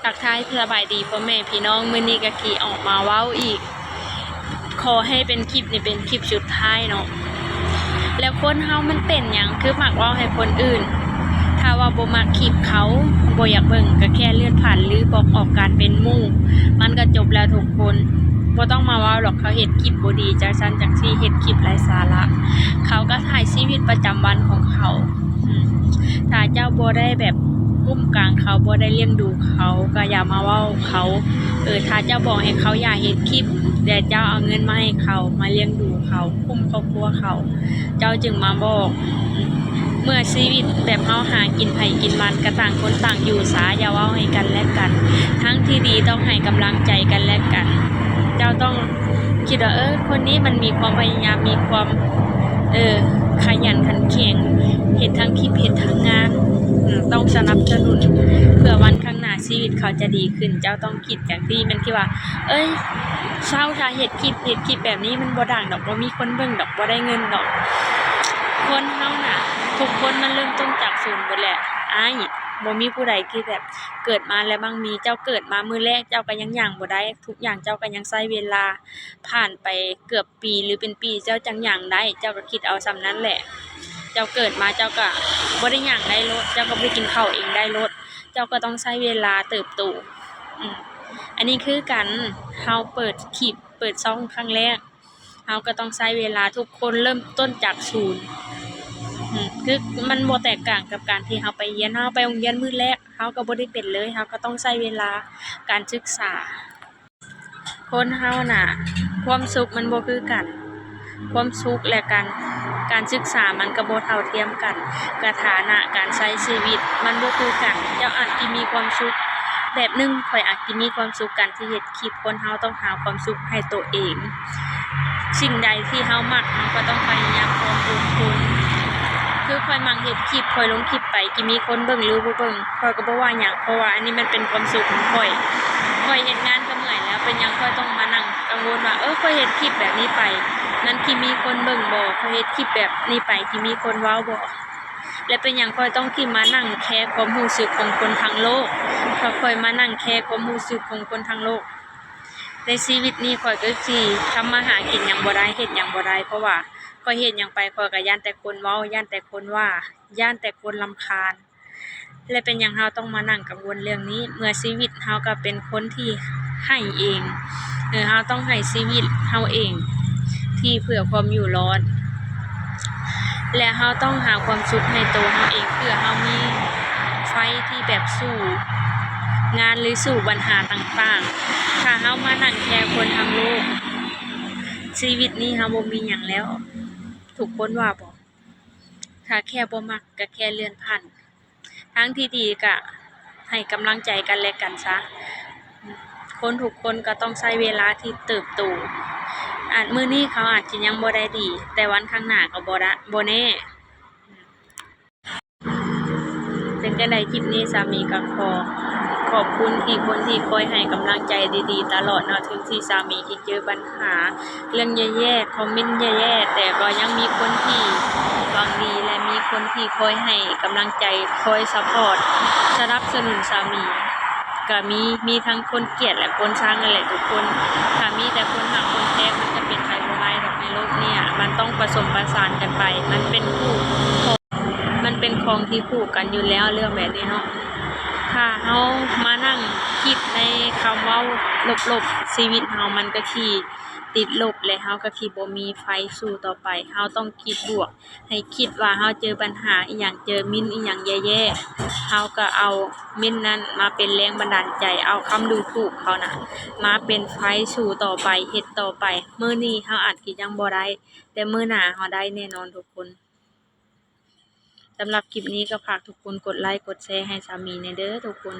ທັກທາຍສະບາຍດີພໍ່ແມ່ພີ່ນ້ອງ, ມື້ນີ້ກໍຂີ້ອອກມາເວົ້າອີກ, ຂໍໃຫ້ເປັນຄລິບນີ້ເປັນຄລິບສຸດທ້າຍເນາະ. ແລ້ວຄົນເຮົາມັນເປັນຫຍັງຄືມັກເວົ້າໃຫ້ຄົນອື່ນ? ຖ້າວ່າບໍ່ມັກຄລິບເຂົາ, ບໍ່ຢາກເບິ່ງ, ກໍແຄ່ເລື່ອນຜ່ານ ຫຼືບລັອກອອກການເປັນໝູ່, ມັນກໍຈົບແລ້ວທຸກຄົນ. ບໍ່ຕ້ອງມາເວົ້າດອກ, ເຂົາເຮັດຄລິບບໍ່ດີ, ຈັ່ງຊັ້ນຈັ່ງຊີ້, ເຮັດຄລິບໄຮ້ສາລະ. ເຂົາກໍຖ່າຍຊີວິດປະຈຳວັນຂອງເຂົາ. ອືມ ຖ້າເຈົ້າບໍ່ໄດ້ແບບກຸ້ມກາງເຂົາ, ບໍ່ໄດ້ລ້ຽງດູເຂົາ, ກໍຢ່າມາເວົ້າເຂົາ. ເອີ ຖ້າເຈົ້າບອກໃຫ້ເຂົາຢ່າເຮັດຄລິບ, ແຕ່ເຈົ້າເອົາເງິນມາໃຫ້ເຂົາ, ມາລ້ຽງດູເຂົາ, ກຸ້ມຄອບຄົວເຂົາ, ເຈົ້າຈຶ່ງມາບອກ. ເມື່ອຊີວິດແບບເຮົາຫາກິນໃຜກິນມັນ, ກໍຕ່າງຄົນຕ່າງຢູ່ຊະ, ຢ່າເວົ້າໃຫ້ກັນແລະກັນ. ທາງທີ່ດີຕ້ອງໃຫ້ກຳລັງໃຈກັນແລະກັນ. ເຈົ້າຕ້ອງ ຄິດວ່າ ເອີ ຄົນນີ້ມັນມີຄວາມພະຍາຍາມ, ມີຄວາມ ເອີ ຂະຫຍັນຂັນແຂງ, ເຮັດທັງຄລິບ ເຮັດທັງງານ. ອືມ ຕ້ອງສະໜັບສະໜູນ ເພື່ອວັນຂ້າງໜ້າຊີວິດເຂົາຈະດີຂຶ້ນ. ເຈົ້າຕ້ອງຄິດຢ່າງທີ່ມັນ ທີ່ວ່າ ເອີຍ ເຊົາ ຖ້າເຮັດຄລິບ ເຮັດຄລິບແບບນີ້ມັນບໍ່ດັງດອກ, ບໍ່ມີຄົນເບິ່ງດອກ, ບໍ່ໄດ້ເງິນດອກ. ຄົນເຮົານະ ທຸກຄົນມັນເລີ່ມຕົ້ນຈາກສູນເບິດແຫຼະອ້າຍ. ບໍ່ມີຜູ້ໃດທີ່ແບບເກີດມາແລ້ວມັກມີ. ເຈົ້າເກີດມາມື້ແລກ ເຈົ້າກໍຍັງຍ່າງບໍ່ໄດ້, ທຸກຢ່າງເຈົ້າກໍຍັງໃຊ້ເວລາ. ຜ່ານໄປເກືອບປີ ຫຼື ເປັນປີ ເຈົ້າຈັ່ງຍ່າງໄດ້, ເຈົ້າກໍຄິດເອົາສ່ຳນັ້ນແຫຼະ. ເຈົ້າເກີດມາເຈົ້າກໍບໍ່ໄດ້ຍ່າງໄດ້ໂລດ, ເຈົ້າກໍບໍ່ໄດ້ກິນເຂົ້າເອງໄດ້ໂລດ, ເຈົ້າກໍຕ້ອງໃຊ້ເວລາເຕີບໂຕ. ອືມ ອັນນີ້ຄືກັນ, ເຮົາເປີດຄລິບ ເປີດຊ່ອງຄັ້ງແລກ, ເຮົາກໍຕ້ອງໃຊ້ເວລາ, ທຸກຄົນເລີ່ມຕົ້ນຈາກສູນ. ອືມ ຄືມັນບໍ່ແຕກຕ່າງກັບການທີ່ເຮົາໄປຮຽນ, ເຮົາໄປໂຮງຮຽນມື້ແລກ ເຮົາກໍບໍ່ໄດ້ເປັນເລີຍ, ເຮົາກໍຕ້ອງໃຊ້ເວລາການສຶກສາ. ຄົນເຮົານະ ຄວາມສຸກມັນບໍ່ຄືກັນ, ຄວາມສຸກ ແລະ ການ ການສຶກສາມັນກໍບໍ່ເທົ່າທຽມກັນ, ກະຖານະການໃຊ້ຊີວິດມັນບໍ່ຄືກັນ. ເຈົ້າອາດຊິມີຄວາມສຸກແບບໜຶ່ງ, ຂ້ອຍອາດຊິມີຄວາມສຸກການທີ່ເຮັດຄລິບ. ຄົນເຮົາຕ້ອງຫາຄວາມສຸກໃຫ້ໂຕເອງ. ສິ່ງໃດທີ່ເຮົາມັກ ເຮົາກໍຕ້ອງພະຍາຍາມຄວາມອົດທົນ. ຄືຂ້ອຍມັກເຮັດຄລິບ, ຂ້ອຍລົງຄລິບໄປ ຊິມີຄົນເບິ່ງ ຫຼື ບໍ່ເບິ່ງ ຂ້ອຍກໍບໍ່ວ່າຫຍັງ, ເພາະວ່າອັນນີ້ມັນເປັນຄວາມສຸກຂອງຂ້ອຍ. ຂ້ອຍເຮັດງານກໍເມື່ອຍແລ້ວ, ເປັນຫຍັງຂ້ອຍຕ້ອງມານັ່ງກັງວົນວ່າ ເອີ ຂ້ອຍເຮັດຄລິບແບບນີ້ໄປ ມັນຊິມີຄົນເບິ່ງບໍ່? ຂ້ອຍເຮັດຄລິບແບບນີ້ໄປ ຊິມີຄົນເວົ້າບໍ່? ແລະ ເປັນຫຍັງຂ້ອຍຕ້ອງຊິມານັ່ງແຄຄວາມຮູ້ສຶກຂອງຄົນທັງໂລກ? ຖ້າຂ້ອຍມານັ່ງແຄຄວາມຮູ້ສຶກຂອງຄົນທັງໂລກ, ໃນຊີວິດນີ້ຂ້ອຍກໍຊິທຳມາຫາກິນຫຍັງບໍ່ໄດ້, ເຮັດຫຍັງບໍ່ໄດ້, ເພາະວ່າຂ້ອຍເຮັດຫຍັງໄປ ຂ້ອຍກໍຢ້ານແຕ່ຄົນເວົ້າ, ຢ້ານແຕ່ຄົນວ່າ, ຢ້ານແຕ່ຄົນລຳຄານ. ແລະ ເປັນຫຍັງເຮົາຕ້ອງມານັ່ງກັງວົນເລື່ອງນີ້ ເມື່ອຊີວິດເຮົາກໍເປັນຄົນທີ່ໃຫ້ເອງ? ເອີ ເຮົາຕ້ອງໃຫ້ຊີວິດເຮົາເອງ ທີ່ເພື່ອຄວາມຢູ່ລອດ ແລະ ເຮົາຕ້ອງຫາຄວາມສຸກໃຫ້ໂຕເຮົາເອງ ເພື່ອເຮົາມີໄຟທີ່ແບບສູ້ງານ ຫຼື ສູ້ບັນຫາຕ່າງໆ. ຖ້າເຮົາມານັ່ງແຄຄົນທັງໂລກ, ຊີວິດນີ້ເຮົາບໍ່ມີຫຍັງແລ້ວ. ທຸກຄົນວ່າບໍ່? ຖ້າແຄບໍ່ມັກ ກໍແຄ່ເລື່ອນຜ່ານ. ທາງທີ່ດີກະໃຫ້ກຳລັງໃຈກັນແລະກັນຊະ. ຄົນທຸກຄົນກໍຕ້ອງໃຊ້ເວລາທີ່ເຕີບໂຕ. ອາດມື້ນີ້ເຂົາອາດຈະຍັງບໍ່ໄດ້ດີ, ແຕ່ວັນຂ້າງໜ້າກໍບໍ່ໄດ້ ບໍ່ແນ່. ເປັນຈັ່ງໃດຄລິບນີ້ ສາມີກໍຂໍຂອບຄຸນທີ່ຄົນທີ່ຄອຍໃຫ້ກຳລັງໃຈດີໆຕະຫຼອດເນາະ. ເຖິງທີ່ສາມີຊິເຈີບັນຫາ ເລື່ອງແຍ່ໆ, ຄອມເມັນແຍ່ໆ, ແຕ່ກໍຍັງມີຄົນທີ່ຫວັງດີ ແລະ ມີຄົນທີ່ຄອຍໃຫ້ກຳລັງໃຈ, ຄອຍຊັບພອດ, ສະໜັບສະໜູນສາມີ. ກະມີ, ມີທັງຄົນກຽດ ແລະ ຄົນຊັງນັ້ນແຫຼະທຸກຄົນ. ຖ້າມີແຕ່ຄົນຮັກຄົນແພງ, ມັນຈະເປັນໄປບໍ່ໄດ້ດອກໃນໂລກເນີ້ຍ. ມັນຕ້ອງປະສົມປະສານກັນໄປ. ມັນເປັນຄູ່ ມັນເປັນຂອງທີ່ຄູ່ກັນຢູ່ແລ້ວ ເລື່ອງແບບນີ້ເນາະ. ຖ້າເຮົາມານັ່ງຄິດໃນຄຳເວົ້າລົບໆ, ຊີວິດເຮົາມັນກໍຊິຕິດລົບ ແລະ ເຮົາກໍຊິບໍ່ມີໄຟສູ້ຕໍ່ໄປ. ເຮົາຕ້ອງຄິດບວກ, ໃຫ້ຄິດວ່າເຮົາເຈີບັນຫາອີ່ຫຍັງ, ເຈີມິນອີ່ຫຍັງແຍ່ໆ, ເຮົາກໍເອົາມິນນັ້ນມາເປັນແຮງບັນດານໃຈ, ເອົາຄຳດູຖູກເຂົານະມາເປັນໄຟສູ້ຕໍ່ໄປ, ເຮັດຕໍ່ໄປ. ມື້ນີ້ເຮົາອາດຊິຍັງບໍ່ໄດ້, ແຕ່ມື້ໜ້າເຮົາໄດ້ແນ່ນອນທຸກຄົນ. ສຳລັບຄລິບນີ້ກໍຝາກທຸກຄົນກົດໄລກົດແຊໃຫ້ສາມີແດ່ເດີທຸກຄົນ.